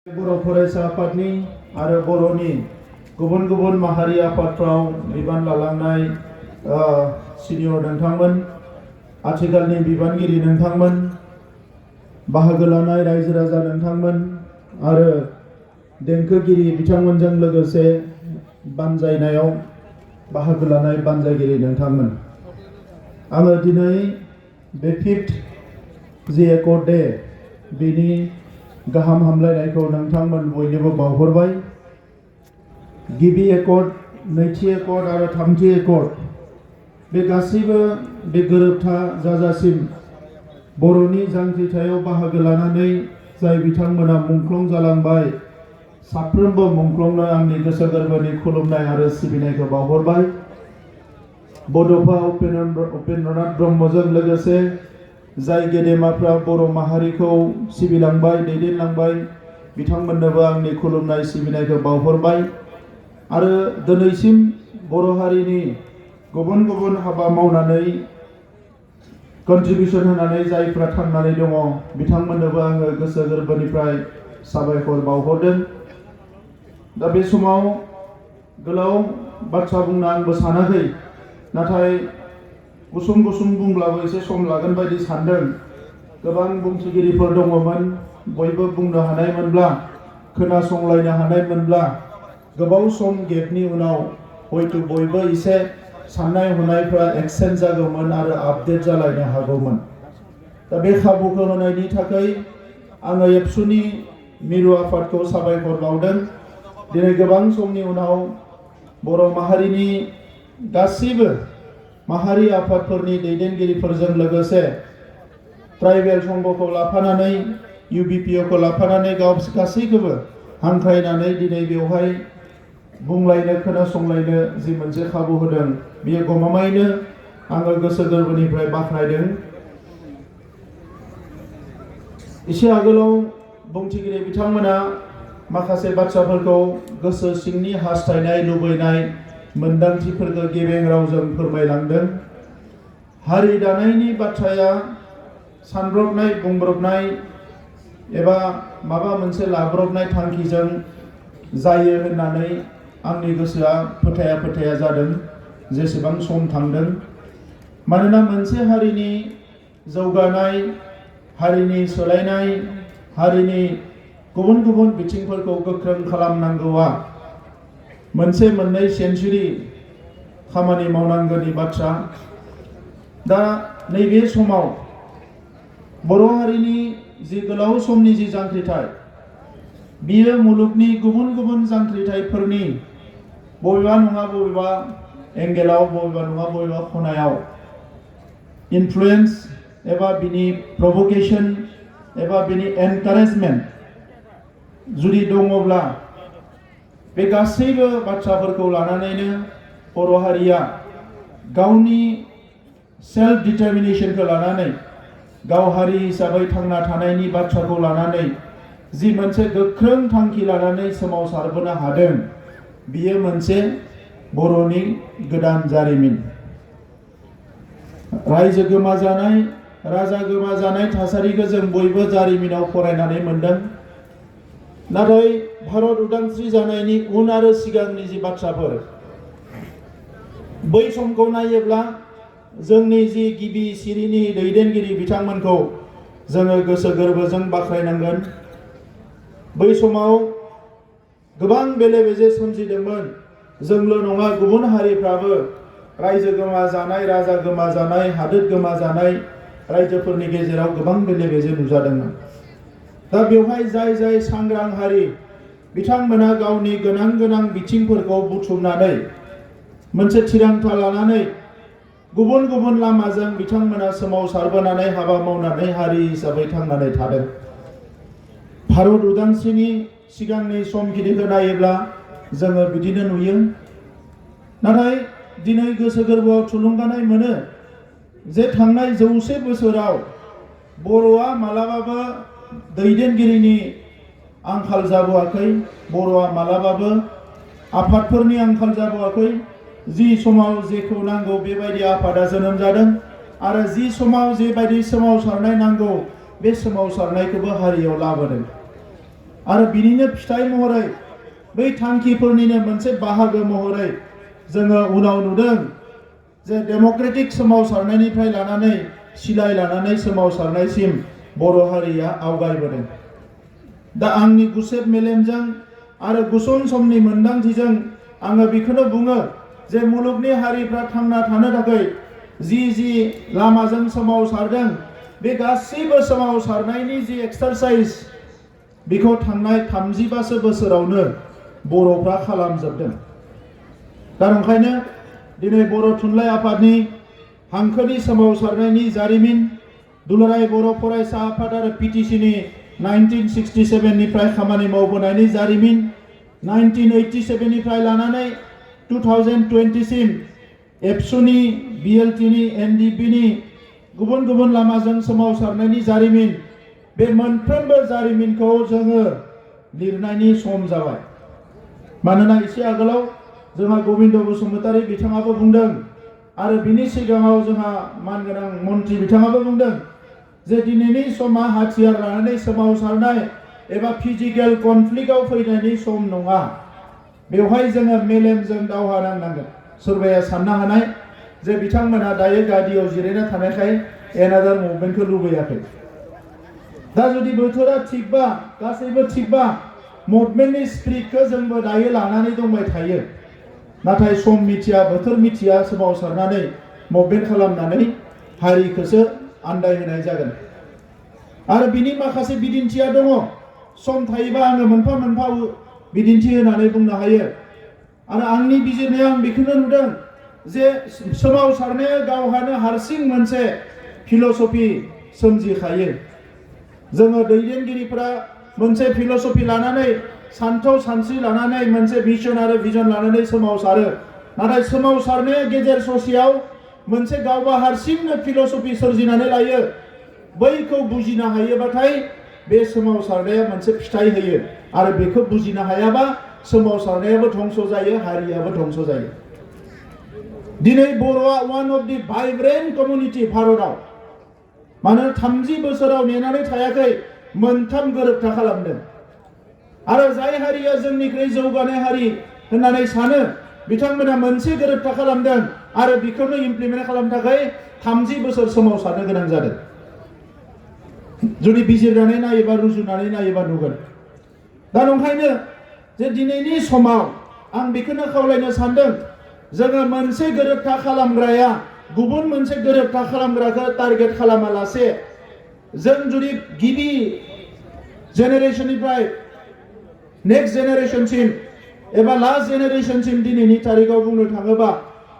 बर' फरायसा आफादनि आरो बर'नि गुबुन गुबुन माहारि आफादफ्राव बिबान लालांनाय सिनियर नोंथांमोन, आथिखालनि बिबानगिरि नोंथांमोन, बाहागो लानाय रायजो राजा नोंथांमोन आरो देंखोगिरि बिथांमोनजों लोगोसे बानजायनायाव बाहागो लानाय बानजायगिरि नोंथांमोन। आङो दिनै बे 5th जि एकर्ड डे बिनि गाहाम हामलायनायखौ नोंथांमोन बयनोबो बावहरबाय। गिबि एकर्ड, नैथि एकर्ड आरो थामथि एकर्ड बे गासैबो बे गोरोबथा जाजासिम बर'नि जांख्रिथायाव बाहागो लानानै जाय बिथांमोना मुंख्लं जालांबाय, साफ्रोमबो मुंख्लंनो आंनि गोसो गोरबोनि खुलुमनाय आरो सिबिनायखौ बावहरबाय। बड'फा उपेन्द्रनाथ ब्रह्मजों लोगोसे जाय गेदेमाफ्रा बर' माहारिखौ सिबिलांबाय, दैदेनलांबाय, बिथांमोननोबो आंनि खुलुमनाय सिबिनायखौ बावहरबाय। आरो दिनैसिम बर' हारिनि गुबुन गुबुन हाबा मावनानै कन्ट्रिबिउसन होनानै जायफ्रा थांनानै दङ, बिथांमोननोबो आङो गोसो गोरबोनिफ्राय साबायखर बावहरदों। दा बे समाव गोलाव बाथ्रा बुंनो आंबो सानाखै, नाथाय गुसुं गुसुं बुंब्लाबो एसे सम लागोन बायदि सानदों। गोबां बुंथिगिरिफोर दङमोन, बयबो बुंनो हानायमोनब्ला, खोनासंलायनो हानायमोनब्ला गोबाव सम गेपनि उनाव हयथ' बयबो एसे साननाय हनायफ्रा एक्सचेन्ज जागौमोन आरो आपडेट जालायनो हागौमोन। दा बे खाबुखौ होनायनि थाखाय आङो एबसुनि मिरु आफादखौ साबायखर बावदों। दिनै गोबां समनि उनाव बर' माहारिनि गासैबो माहारि आफादफोरनि दैदेनगिरिफोरजों लोगोसे ट्राइबेल संघखौ लाफानानै, UBPO खौ लाफानानै गासैखौबो हांख्रायनानै दिनै बेवहाय बुंलायनो, खोनासंलायनो जि मोनसे खाबु होदों, बेयो गमामायैनो आङो गोसो गोरबोनिफ्राय बाख्नायदों। एसे आगोलाव बुंथिगिरि बिथांमोना माखासे बाथ्राफोरखौ गोसो सिंनि हास्थायनाय, लुबैनाय, मोन्दांथिफोरखौ गेबें रावजों फोरमायलांदों। हारि दानायनि बाथ्राया सानब्रबनाय, बुंब्रबनाय एबा माबा मोनसे लाब्रबनाय थांखिजों जायो होननानै आंनि गोसोआ फोथाया जादों जेसेबां सम थांदों। मानोना मोनसे हारिनि जौगानाय, हारिनि सोलायनाय, हारिनि गुबुन गुबुन बिथिंफोरखौ गोख्रों खालामनांगौआ मोनसे मोननै सेन्चुरि खामानि मावनांगौनि बाथ्रा। दा नैबे समाव बर' हारिनि जि गोलाव समनि जि जांख्रिथाय, बियो मुलुगनि गुबुन गुबुन जांख्रिथायफोरनि बबेबा नङा बबेबा एंगेलाव, बबेबा नङा बबेबा खनायाव इनफ्लुयेन्स एबा बिनि प्रभकेसन एबा बिनि एनकारेजमेन्ट जुदि दङब्ला, बे गासैबो बाथ्राफोरखौ लानानैनो बर' हारिया गावनि सेल्फ डिटारमिनेसनखौ लानानै, गाव हारि हिसाबै थांना थानायनि बाथ्राखौ लानानै जि मोनसे गोख्रों थांखि लानानै सोमावसारबोनो हादों, बियो मोनसे बर'नि गोदान जारिमिन। रायजो गोमाजानाय, राजा गोमाजानाय थासारिखौ जों बयबो जारिमिनाव फरायनानै मोनदों। नाथाय भारत उदांस्रि जानायनि उन आरो सिगांनि जि बाथ्राफोर, बै समखौ नायोब्ला जोंनि जि गिबि सिरिनि दैदेनगिरि बिथांमोनखौ जोङो गोसो गोरबोजों बाख्नायनांगोन। बै समाव गोबां बेले बेजे सोमजिदोंमोन। जोंल' नङा, गुबुन हारिफ्राबो रायजो गोमाजानाय, राजा गोमाजानाय, हादोर गोमाजानाय रायजोफोरनि गेजेराव गोबां बेले बेजे नुजादोंमोन। दा बेवहाय जाय जाय सांग्रां हारि, बिथांमोना गावनि गोनां गोनां बिथिंफोरखौ बुथुमनानै मोनसे थिरांथा लानानै गुबुन गुबुन लामाजों बिथांमोना सोमावसारबोनानै हाबा मावनानै हारि हिसाबै थांनानै थादों। भारत उदांस्रिनि सिगांनि समखिनिखौ नायोब्ला जोङो बिदिनो नुयो। नाथाय दिनै गोसो गोरबोआव थुलुंगानाय मोनो जे थांनाय 100 बोसोराव बर'आ मालाबाबो दैदेनगिरिनि आंखाल जाबोआखै, बर'आ मालाबाबो आफादफोरनि आंखाल जाबोआखै। जि समाव जेखौ नांगौ बेबायदि आफादा जोनोम जादों आरो जि समाव जेबायदि सोमावसारनाय नांगौ, बे सोमावसारनायखौबो हारियाव लाबोदों। आरो बिनिनो फिथाइ महरै बै थांखिफोरनिनो मोनसे बाहागो महरै जोङो उनाव नुदों जे डेम'क्रेटिक सोमावसारनायनिफ्राय लानानै सिलाय लानानै सोमावसारनायसिम बर' हारिया आवगायबोदों। दा आंनि गुसेब मेलेमजों आरो गुसुं समनि मोनदांथिजों आङो बेखौनो बुङो जे मुलुगनि हारिफ्रा थांना थानो थाखाय जि लामाजों सोमावसारदों बे गासैबो सोमावसारनायनि जि एक्सारसाइज बेखौ थांनाय 35 बोसोरावनो बर'फ्रा खालामजोबदों। दा ओंखायनो दिनै बर' थुनलाइ आफादनि हांखोनि सोमावसारनायनि जारिमिन, दुलाराय बर' फरायसा आफाद आरो पिटिसिनि 1967 निफ्राय खामानि मावबोनायनि जारिमिन, 1987 निफ्राय लानानै 2020 सिम एबसुनि, बिएलटिनि, एनडिपिनि गुबुन गुबुन लामाजों सोमावसारनायनि जारिमिन, बे मोनफ्रोमबो जारिमिनखौ जोङो लिरनायनि सम जाबाय। मानोना एसे आगोलाव जोंहा गबिन्द बसुमतारी बिथाङाबो बुंदों आरो बिनि सिगाङाव जोंहा मानगोनां मन्त्रि बिथाङाबो बुंदों जे दिनैनि समा हाथियार लानानै सोमावसारनाय एबा फिजिकेल कनफ्लिक्टआव फैनायनि सम नङा। बेवहाय जोङो मेलेमजों दावहा नांनांगोन। सोरबाया साननो हानाय जे बिथांमोना दायो गादियाव जिरायना थानायखाय एनादार मुभमेन्टखौ लुबैयाखै। दा जुदि बोथोरा थिगबा, गासैबो थिगबा, मुभमेन्टनि स्पिरिटखौ जोंबो दायो लानानै दंबाय थायो। नाथाय सम मिथिया, बोथोर मिथिया सोमावसारनानै मुभमेन्ट खालामनानै हारिखौसो आन्दायहोनाय जागोन। आरो बिनि माखासे बिदिन्थिया दङ। सम थायोबा आङो मोनफा मोनफा बिदिन्थि होनानै बुंनो हायो। आरो आंनि बिजिरनायाव आं बेखौनो नुदों जे सोमावसारनाया गावहानो हारसिं मोनसे फिल'सफि सोमजिखायो। जोङो दैदेनगिरिफोरा मोनसे फिल'सफि लानानै, सान्थौ सानस्रि लानानै, मोनसे भिजन आरो भिजन लानानै सोमावसारो। नाथाय सोमावसारनाया गेजेर ससेयाव मोनसे गावबा हारसिंनो फिल'सफि सोरजिनानै लायो। बैखौ बुजिनो हायोबाथाय बे सोमावसारनाया मोनसे फिथाइ होयो। आरो बेखौ बुजिनो हायाबा सोमावसारनायाबो धंस जायो, हारियाबो धंस जायो। दिनै बर'आ one of the vibrant community भारतआव। मानो 30 बोसोराव नेनानै थायाखै, मोनथाम गोरोबथा खालामदों। आरो जाय हारिया जोंनिख्रुइ जौगानाय हारि होननानै सानो बिथांमोना मोनसे गोरोबथा खालामदों आरो बेखौनो इमप्लिमेन्ट खालामनो थाखाय 30 बोसोर सोमावसारनो गोनां जादों। जुदि बिजिरनानै नायोबा, रुजुनानै नायोबा नुगोन। दा ओंखायनो जे दिनैनि समाव आं बेखौनो खावलायनो सानदों, जोङो मोनसे गोरोबथा खालामग्राया गुबुन मोनसे गोरोबथा खालामग्राखौ टारगेट खालामालासे, जों जुदि गिबि जेनेरेशननिफ्राय नेक्स्ट जेनेरेशनसिम एबा लास्ट जेनेरेशनसिम दिनैनि तारिखाव बुंनो थाङोबा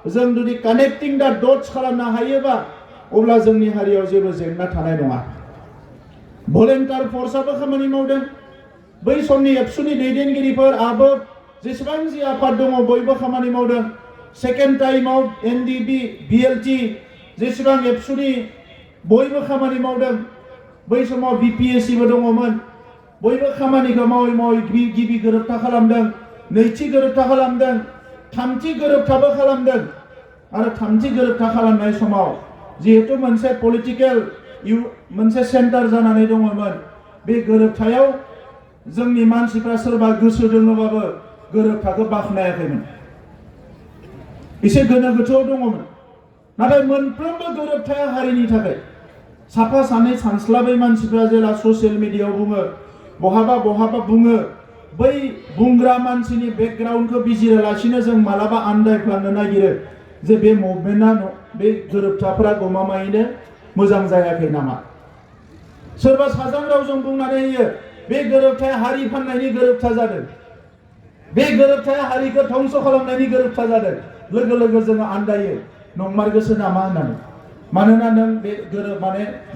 जों जुदि कानेक्टिं दा डट्स खालामनो हायोबा अब्ला जोंनि हारियाव जेबो जेंना थानाय नङा। भलेन्टार फर्सआबो खामानि मावदों। बै समनि एबसुनि दैदेनगिरिफोर, आबोद, जेसेबां जि आफाद दङ बयबो खामानि मावदों। सेकेन्ड टाइमाव एनडिपि, बिएलटि, जेसेबां एबसुनि बयबो खामानि मावदों। बै समाव बिपिएससिबो दङमोन। बयबो खामानिखौ मावै मावै गिबि गोरोबथा खालामदों, नैथि गोरोबथा खालामदों, थामथि गोरोबथाबो खालामदों। आरो थामथि गोरोबथा खालामनाय समाव जिहेतु मोनसे पलिटिकेल मोनसे सेन्टार जानानै दङमोन, बे गोरोबथायाव जोंनि मानसिफ्रा सोरबा गोसो दङबाबो गोरोबथाखौ बाख्नायाखैमोन। एसे गोनो गोथोआव दङमोन। नाथाय मोनफ्रोमबो गोरोबथाया हारिनि थाखाय। साफा सानै सानस्लाबै मानसिफ्रा जेला ससियेल मिडियायाव बुङो, बहाबा बहाबा बुङो, बै बुंग्रा मानसिनि बेकग्राउन्डखौ बिजिरालासिनो जों मालाबा आन्दायफ्लांनो नागिरो जे बे मुभमेन्टआ, बे गोरोबथाफोरा गमामायैनो मोजां जायाखै नामा। सोरबा साजां रावजों बुंनानै होयो बे गोरोबथाया हारि फाननायनि गोरोबथा जादों, बे गोरोबथाया हारिखौ धंस खालामनायनि गोरोबथा जादों। लोगो लोगो जोङो आन्दायो, नंमारगौसो नामा होननानै। मानोना नों बे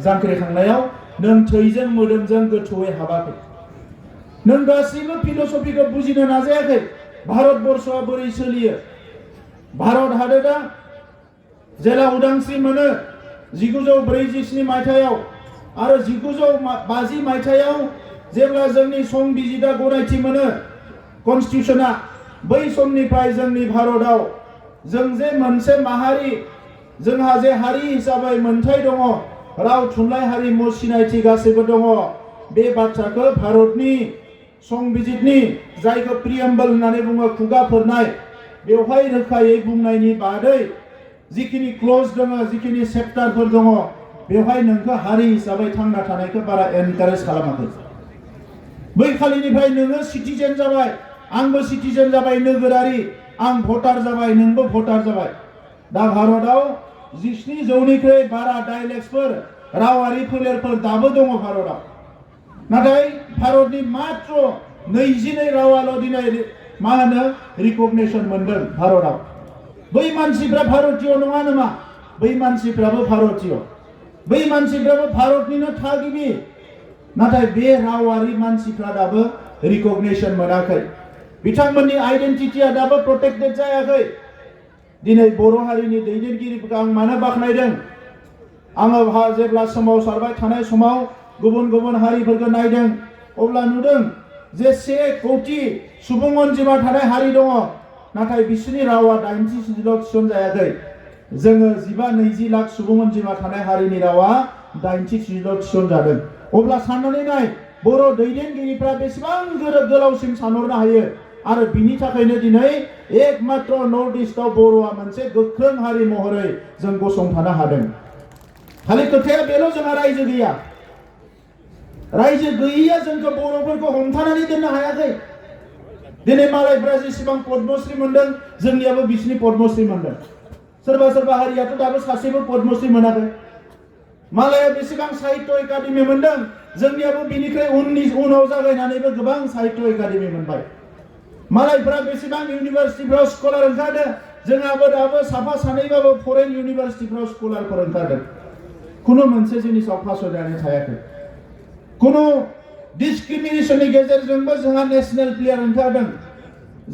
जांख्रिखांनायाव नों थैजों मोदोमजों गोथौयै हाबाखै। नों गासैबो फिल'सफिखौ बुजिनो नाजायाखै। भारतबर्षआ बोरै सोलियो। भारत हादोरा जेला उदांस्रि मोनो 1947 मायथाइयाव आरो 1950 मायथाइयाव जेब्ला जोंनि संबिजिदा गनायथि मोनो, कनस्टिटिउसना, बै समनिफ्राय जोंनि भारतआव जों जे मोनसे माहारि, जोंहा जे हारि हिसाबै मोनथाय दङ, राव थुनलाइ हारिमु सिनायथि गासैबो दङ, बे बाथ्राखौ भारतनि संबिजितनि जायखौ प्रिएम्बल होननानै बुङो खुगा फोरनाय बेवहाय रोखायै बुंनायनि बादै जिखिनि क्लज दङ जिखिनि चेप्टारफोर दङ बेवहाय नोंखौ हारि हिसाबै थांना थानायखौ बारा एनकारेज खालामाखै बै खालिनिफ्राय नोङो सिटिजेन जाबाय आंबो सिटिजेन जाबाय नोगोरारि आं भटार जाबाय नोंबो भटार जाबाय दा भारतआव 17 जौनिख्रुइ बारा डायलेक्टसफोर रावारि फोलेरफोर दाबो दङ भारतआव नाथाय भारतनि मात्र 22 रावाल' दिनै मा होनो रिकगनिशन मोनदों भारतआव बै मानसिफ्रा भारतीय नङा नामा बै मानसिफ्राबो भारतीय बै मानसिफ्राबो भारतनिनो थागिबि नाथाय बे रावारि मानसिफ्रा दाबो रिकगनिशन मोनाखै बिथांमोननि आइडेन्टिटिया दाबो प्रोटेक्टेड जायाखै दिनै बर' हारिनि दैदेनगिरिफोरखौ आं मानो बाख्नायदों आङो जेब्ला सोमावसारबाय थानाय समाव गुबुन गुबुन हारिफोरखौ नायदों अब्ला नुदों जे 1 कोटि सुबुं अनजिमा थानाय हारि दङ नाथाय बिसोरनि रावा 80% थिसनजायाखै जोङो 15-20 लाख सुबुं अनजिमा थानाय हारिनि रावा 80% थिसनजादों अब्ला साननानै नाय बर' दैदेनगिरिफ्रा बेसेबां गोलावसिम सानहरनो हायो आरो बिनि थाखायनो दिनै एकमात्र नर्थ इस्टआव बर'आ मोनसे गोख्रों हारि महरै जों गसंथानो हादों खालि खोथाया बेल' जोंहा रायजो गैया रायजो गैयैया जोंखौ बर'फोरखौ हमथानानै दोननो हायाखै दिनै मालायफ्रा जेसेबां पद्मश्री मोनदों जोंनियाबो बिसिनि पद्मश्री मोनदों सोरबा सोरबा हारियाथ' दाबो सासेबो पद्मश्री मोनाखै मालाया बेसेबां साहित्य एकाडेमि मोनदों जोंनियाबो बिनिख्रुइ उनाव जागायनानैबो गोबां साहित्य एकाडेमि मोनबाय मालायफ्रा बेसेबां इउनिभार्सिटिफ्राव स्कलार ओंखारदों जोंहाबो दाबो साफा सानैबाबो फरेन इउनिभार्सिटिफ्राव स्कलारफोर ओंखारदों खुनु मोनसे जिनिसाव फासयनानै थायाखै खुनु डिस्क्रिमिनेशननि गेजेरजोंबो जोंहा नेशनेल प्लेयार ओंखारदों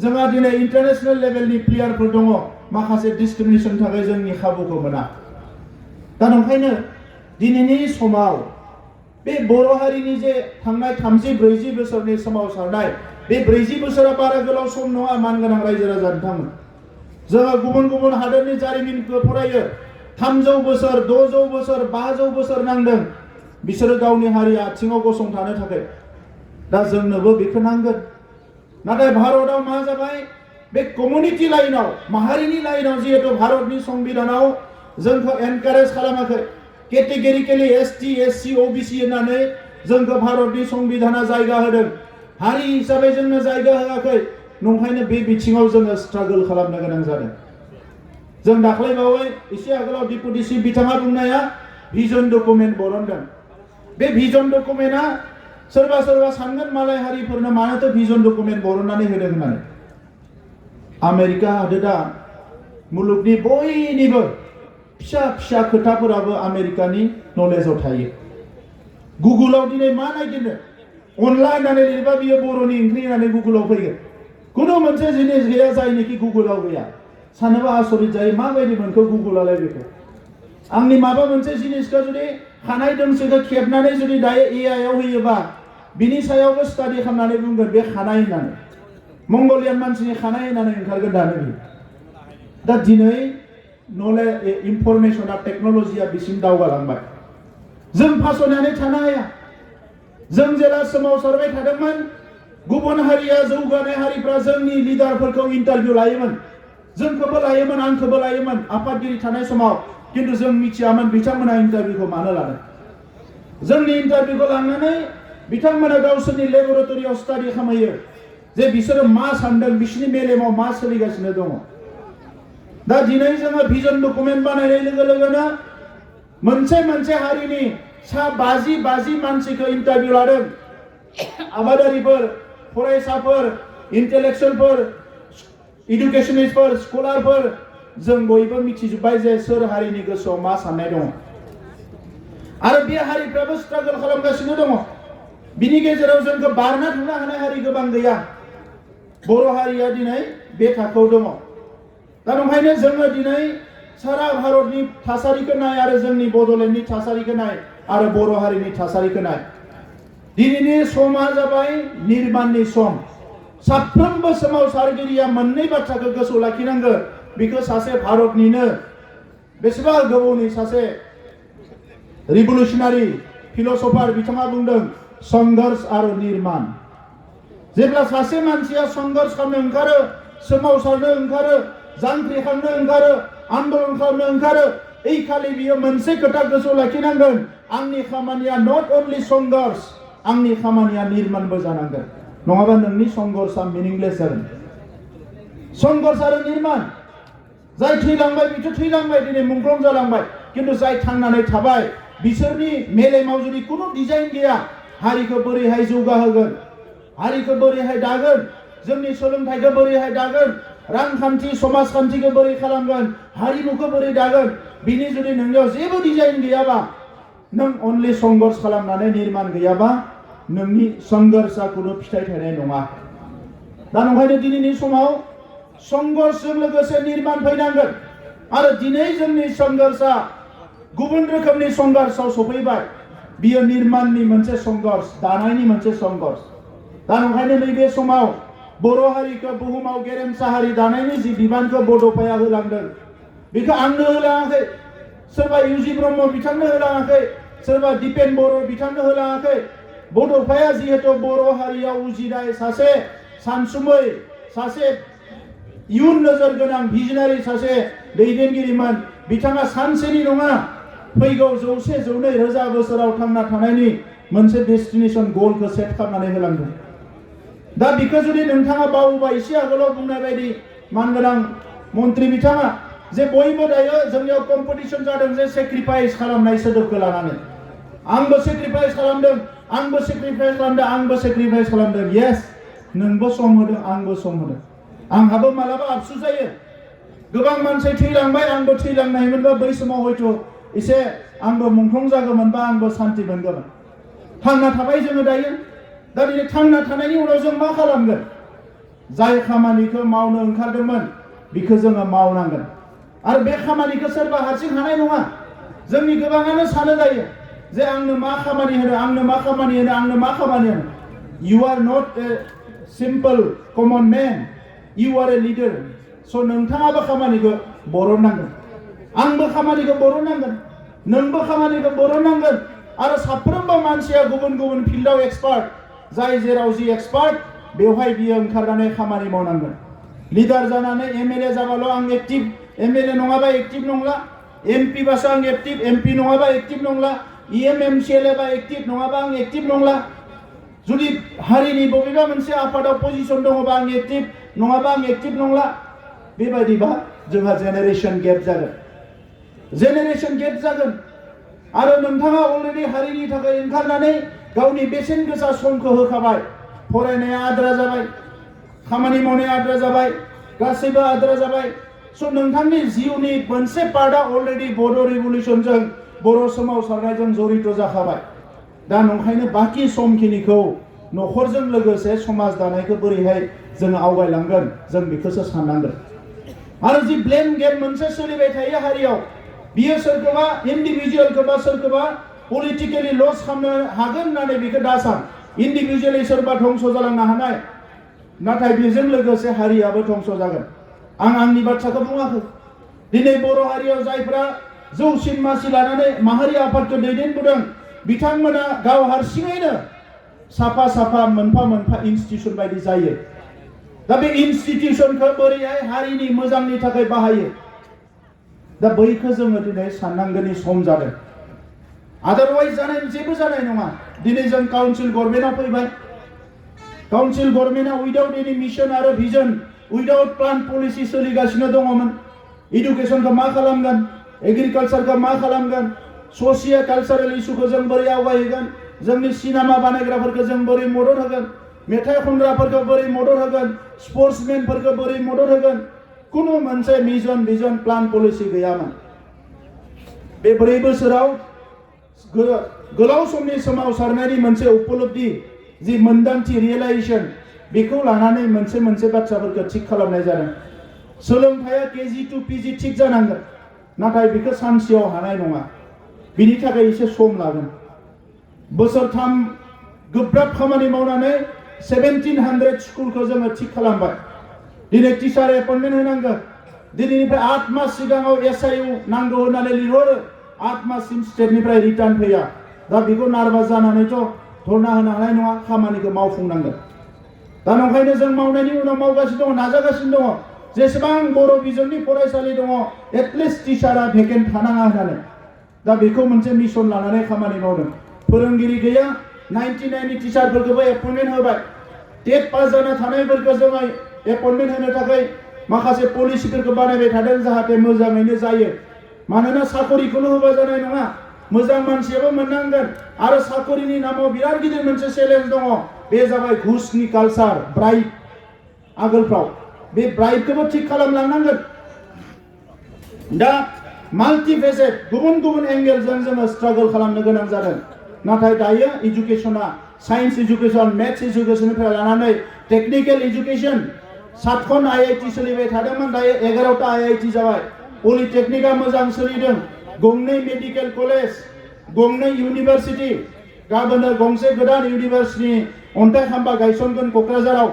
जोंहा दिनै इन्टारनेशनेल लेभेलनि प्लेयारफोर दङ माखासे डिस्क्रिमिनेशननि थाखाय जोंनि खाबुखौ मोना दा ओंखायनो दिनैनि समाव बे बर' हारिनि जे थांनाय 30-40 बोसोरनि सोमावसारनाय बे 40 बोसोरा बारा गोलाव सम नङा मानगोनां रायजो राजा नोंथांमोन जोङो गुबुन गुबुन हादोरनि जारिमिनखौ फरायो 300 बोसोर 600 बोसोर 500 बोसोर नांदों बिसोरो गावनि हारि आथिङाव गसंथानो थाखाय दा जोंनोबो बेखौ नांगोन नाथाय भारतआव मा जाबाय बे कमिउनिटि लाइनाव माहारिनि लाइनाव जिहेतु भारतनि संबिधानाव जोंखौ एनकारेज खालामाखै केटेगरिकेलि एसटी एससी ओबीसी होननानै जोंखौ भारतनि संबिधाना जायगा होदों हारि हिसाबै जोंनो जायगा होआखै नंखायनो बे बिथिङाव जोङो स्ट्रागल खालामनो गोनां जादों जों दाख्लैबावै एसे आगोलाव डिपुटि चिफ बिथाङा बुंनाया भिजन डकुमेन्ट बरनदों बे भिजन डकुमेन्टआ सोरबा सोरबा सानगोन मालाय हारिफोरनो मानोथो भिजन डकुमेन्ट बरननानै होदों होननानै आमेरिका हादोरा मुलुगनि बयनिबो फिसा फिसा खोथाफोराबो आमेरिकानि नलेजाव थायो गुगोलाव दिनै मा नागिरनो अनला होननानै लिरबा बियो बर'नि ओंख्रि होननानै गुगोलाव फैगोन खुनु मोनसे जिनिस गैया जायनिखि गुगोलाव गैया सानोबा आसरित जायो माबायदि मोनखो गुगोलालाय बेखौ आंनि माबा मोनसे जिनिसखौ जुदि खानाय दोंसेखौ खेबनानै जुदि दायो एआइ आव होयोबा बिनि सायावबो स्टाडि खालामनानै बुंगोन बे खानाय होननानै मंगलियान मानसिनि खानाय होननानै ओंखारगोन दानो बियो दा दिनै नलेज इनफरमेशना टेक्न'लजिया बिसिम दावगालांबाय जों फासयनानै थानो हाया जों जेला सोमावसारबाय थादोंमोन गुबुन हारिया जौगानाय हारिफ्रा जोंनि लिडारफोरखौ इन्टारभिउ लायोमोन जोंखौबो लायोमोन आंखौबो लायोमोन आफादगिरि थानाय समाव किन्तु जों मिथियामोन बिथांमोना इन्टारभिउखौ मानो लादों जोंनि इन्टारभिउखौ लांनानै बिथांमोना गावसोरनि लेबरेटरियाव स्टाडि खालामो जे बिसोरो मा सानदों बिसोरनि मेलेमाव मा सोलिगासिनो दङ दा दिनै जोङो भिजन डकुमेन्ट बानायनाय लोगो लोगोनो मोनसे हारिनि सा 50 मानसिखौ इन्टारभिउ लादों आबादारिफोर फरायसाफोर इन्टेलेक्चुवेलफोर इडुकेशनिस्टफोर स्कलारफोर जों बयबो मिथिजोब्बाय जे सोर हारिनि गोसोआव मा साननाय दङ आरो बे हारिफ्राबो स्ट्रागल खालामगासिनो दङ बिनि गेजेराव जोंखौ बारना थांनो हानाय हारि गोबां गैया बर' हारिया दिनै बे थाखोआव दङ दा ओंखायनो जोङो दिनै सारा भारतनि थासारिखौ नाय आरो जोंनि बड'लेण्डनि थासारिखौ नाय आरो बर' हारिनि थासारिखौ नाय दिनैनि समा जाबाय निर्माणनि सम साफ्रोमबो सोमावसारगिरिया मोननै बाथ्राखौ गोसोआव लाखिनांगौ बेखौ सासे भारतनिनो बेसेबा गोबावनि सासे रिभलुसनारि फिलसफार बिथाङा बुंदों संघर्ष आरो निर्माण जेब्ला सासे मानसिया संघर्ष खालामनो ओंखारो सोमावसारनो ओंखारो जांख्रिखांनो ओंखारो आन्दलन खालामनो ओंखारो এই खालि बियो मोनसे खोथा गोसोआव लाखिनांगोन आंनि खामानिया नट अनलि संघर्ष आंनि खामानिया निर्माणबो जानांगोन नङाबा नोंनि संघर्षआ मिनिंलेस जागोन संघर्ष आरो निर्माण जाय थैलांबाय बिथ' थैलांबाय दिनै मुंख्लं जालांबाय किन्तु जाय थांनानै थाबाय बिसोरनि मेलेमाव जुदि कुनु डिजाइन गैया हारिखौ बोरैहाय जौगाहोगोन हारिखौ बोरैहाय दागोन जोंनि सोलोंथाइखौ बोरैहाय दागोन रांखान्थि समाजखान्थिखौ बोरै खालामगोन हारिमुखौ बोरै दागोन बिनि जुदि नोंनियाव जेबो डिजाइन गैयाबा नों अनलि संघर्ष खालामनानै निर्माण गैयाबा नोंनि संघर्षआ कुनु फिथाइ थायनाय नङा दा नंखायनो दिनैनि समाव संघर्षजों लोगोसे निर्माण फैनांगोन आरो दिनै जोंनि संघर्षआ गुबुन रोखोमनि संघर्षआव सफैबाय बियो निर्माणनि मोनसे संघर्ष दानायनि मोनसे संघर्ष दा नंखायनो नैबे समाव बर' हारिखौ बुहुमाव गेरेमसा हारि दानायनि जि बिबानखौ बड'फाया होलांदों बेखौ आंनो होलाङाखै सोरबा इउजि ब्रह्म बिथांनो होलाङाखै सोरबा दिपेन बर' बिथांनो होलाङाखै बड'फाया जिहेतु बर' हारियाव उजिनाय सासे सानसुमै सासे इयुन नोजोर गोनां भिजनारि सासे दैदेनगिरिमोन बिथाङा सानसेनि नङा फैगौ 100-200 बोसोराव थांना थानायनि मोनसे डेस्टिनेशन गलखौ सेट खालामनानै होलांदों दा बेखौ जुदि नोंथाङा बावोबा एसे आगोलाव बुंनाय बायदि मानगोनां मन्त्रि बिथाङा जे बयबो दायो जोंनियाव कम्पिटिशन जादों जे सेक्रिफाइस खालामनाय सोदोबखौ लानानै आंबो सेक्रिफाइस खालामदों आंबो सेक्रिफाइस खालामदों आंबो सेक्रिफाइस खालामदों येस नोंबो सम होदों आंबो सम होदों आंहाबो मालाबा आफसुस जायो गोबां मानसि थैलांबाय आंबो थैलांनायमोनबा बै समाव हयथ' एसे आंबो मुंख्लं जागौमोनबा आंबो सान्थि मोनगौमोन थांना थाबाय जोङो दायो दा दिनै थांना थानायनि उनाव जों मा खालामगोन जाय खामानिखौ मावनो ओंखारदोंमोन बेखौ जोङो मावनांगोन आरो बे खामानिखौ सोरबा हारसिं हानाय नङा जोंनि गोबाङानो सानो जायो जे आंनो मा खामानि होनो आंनो मा खामानि होनो आंनो मा खामानि होनो you are not a simple common man you are a leader so नोंथाङाबो खामानिखौ बरननांगोन आंबो खामानिखौ बरननांगोन नोंबो खामानिखौ बरननांगोन आरो साफ्रोमबो मानसिया गुबुन गुबुन फिल्डआव एक्सपार्ट जाय जेराव जि एक्सपार्ट बेवहाय बियो ओंखारनानै खामानि मावनांगोन लिडार जानानै एमएलए जाबाल' आं एक्टिभ एमएलए नङाबा एक्टिभ नंला एमपि बासो आं एक्टिभ एमपि नङाबा एक्टिभ नंला एमएमसिएलए बा एक्टिभ नङाबा आं एक्टिभ नंला जुदि हारिनि बबेबा मोनसे आफादाव पजिशन दङबा आं एक्टिभ नङाबा आं एक्टिभ नंला बेबायदिबा जोंहा जेनेरेशन गेप जागोन आरो नोंथाङा अलरेडि हारिनि थाखाय ओंखारनानै गावनि बेसेन गोसा समखौ होखाबाय फरायनाया आद्रा जाबाय खामानि मावनाया आद्रा जाबाय गासैबो आद्रा जाबाय स' नोंथांनि जिउनि मोनसे पार्टआ अलरेडि बर' रिभलिउसनजों बर' सोमावसारनायजों जड़ित जाखाबाय दा नंखायनो बाखि समखिनिखौ न'खरजों लोगोसे समाज दानायखौ बोरैहाय जों आवगायलांगोन जों बेखौसो साननांगोन आरो जि ब्लेम गेम मोनसे सोलिबाय थायो हारियाव बियो सोरखौबा इन्डिभिजुअलखौबा सोरखौबा पलिटिकेलि लस खालामनो हागोन होननानै बेखौ दासान इन्डिभिजुअलि सोरबा धंस जालांनो हानाय नाथाय बेजों लोगोसे हारियाबो धंस जागोन आं आंनि बाथ्राखौ बुङाखै दिनै बर' हारियाव जायफ्रा जौसिन मासि लानानै माहारि आफादखौ दैदेनबोदों बिथांमोना गाव हारसिङैनो साफा साफा मोनफा मोनफा इन्स्टिट्युसन बायदि जायो दा बे इन्स्टिट्युसनखौ बोरैहाय हारिनि मोजांनि थाखाय बाहायो दा बैखौ जोङो दिनै साननांगौनि सम जादों आदारवाइज जानाय जेबो जानाय नङा दिनै जों काउन्सिल गभर्नमेन्टआव फैबाय काउन्सिल गभर्नमेन्टआ उइदाउट एनि मिशन आरो भिजन उइदाउट प्लान पलिसि सोलिगासिनो दङमोन इडुकेसनखौ मा खालामगोन एग्रिकालचारखौ मा खालामगोन ससियेल कालचारेल इस्युखौ जों बोरै आवगायहोगोन जोंनि सिनेमा बानायग्राफोरखौ जों बोरै मदद होगोन मेथाइ खनग्राफोरखौ बोरै मदद होगोन स्पर्ट्समेनफोरखौ बोरै मदद होगोन कुनु मोनसे मिशन भिजन प्लान पलिसि गैयामोन बे 4 बोसोराव गोलाव समनि सोमावसारनायनि मोनसे उपलब्धि जि मोनदांथि रियेलाइजेशन बेखौ लानानै मोनसे बाथ्राफोरखौ थिक खालामनाय जादों सोलोंथाइया केजि टु पिजि थिक जानांगोन नाथाय बेखौ सानसेयाव हानाय नङा बिनि थाखाय एसे सम लागोन बोसोरथाम गोब्राब खामानि मावनानै 1700 स्कुलखौ जोङो थिक खालामबाय दिनै टिचार एपइन्टमेन्ट होनांगोन दिनैनिफ्राय 8 मास सिगाङाव एसआइउ नांगौ होननानै लिरहरो 8 माससिम स्टेटनिफ्राय रिटार्न फैया दा बेखौ नार्भास जानानैथ' धरना होनो हानाय नङा खामानिखौ मावफुंनांगोन दा नंखायनो जों मावनायनि उनाव मावगासिनो दङ, नाजागासिनो दङ जेसेबां बर' बिजोंनि फरायसालि दङ एटलिस्ट टिचारा भेकेन्ट थानाङा होननानै। दा बेखौ मोनसे मिशन लानानै खामानि मावदों। फोरोंगिरि गैया, 99 टिचारफोरखौबो एपइन्टमेन्ट होबाय। टेट पास जाना थानायफोरखौ जोङो एपइन्टमेन्ट होनो थाखाय माखासे पलिसिफोरखौ बानायबाय थादों जाहाथे मोजाङैनो जायो। मानोना साकरिखौल' होबा जानाय नङा, मोजां मानसियाबो मोननांगोन। आरो साकरिनि नामाव बिराद गिदिर मोनसे चेलेन्ज दङ, बे जाबाय घुसनि कालचार, ब्राइब। आगोलफ्राव बे ब्राइबखौबो थिक खालामलांनांगोन। दा माल्टि फेसेट गुबुन गुबुन एंगेलजों जोङो स्ट्रागल खालामनो गोनां जादों। नाथाय दायो एजुकेशना साइन्स एजुकेशन, मेथ्स एजुकेशननिफ्राय लानानै टेक्निकेल एजुकेशन 7खन आईआईटी सोलिबाय थादोंमोन, दायो 11टा आईआईटी जाबाय। पलिटेक्निकआ मोजां सोलिदों, 2 मेडिकेल कलेज, 2 इउनिभार्सिटी, गाबोनो गंसे गोदान इउनिभार्सिटी अन्थाइ खाम्बा गायसनगोन क'क्राझाराव।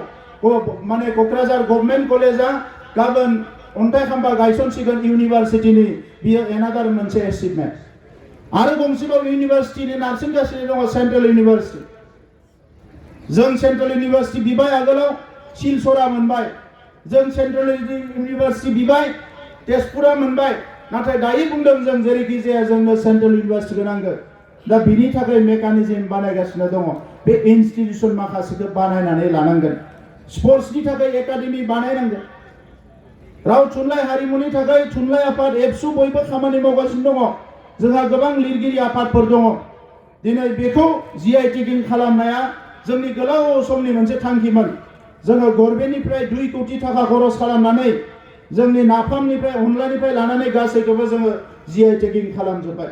माने क'क्राझार गभर्नमेन्ट कलेजआ गाबोन अन्थाइ खाम्बा गायसनसिगोन इउनिभार्सिटीनि, बियो एनादार मोनसे एचिभमेन्ट। आरो गंसेबाव इउनिभार्सिटीनि नारसिनगासिनो दङ, सेन्ट्रेल इउनिभार्सिटी। जों सेन्ट्रेल इउनिभार्सिटी बिबाय, आगोलाव सिलचरा मोनबाय। जों सेन्ट्रेल इउनिभार्सिटी बिबाय, तेजपुरा मोनबाय। नाथाय दायो बुंदों जों जेरैखि जाया जोंनो सेन्ट्रेल इउनिभार्सिटीखौ नांगौ। दा बिनि थाखाय मेकानिजम बानायगासिनो दङ। बे इनस्टिट्यूशन माखासेखौ बानायनानै लानांगोन। स्पर्ट्सनि थाखाय एकाडेमि बानायनांगोन। राव थुनलाइ हारिमुनि थाखाय थुनलाइ आफाद, एबसु बयबो खामानि मावगासिनो दङ। जोंहा गोबां लिरगिरि आफादफोर दङ। दिनै बेखौ जिआई टेगिं खालामनाया जोंनि गोलाव समनि मोनसे थांखिमोन। जोङो गभर्नमेन्टनिफ्राय 2 कोटी थाखा खरस खालामनानै जोंनि नाफामनिफ्राय, अनलानिफ्राय लानानै गासैखौबो जोङो जिआई टेगिं खालामजोब्बाय।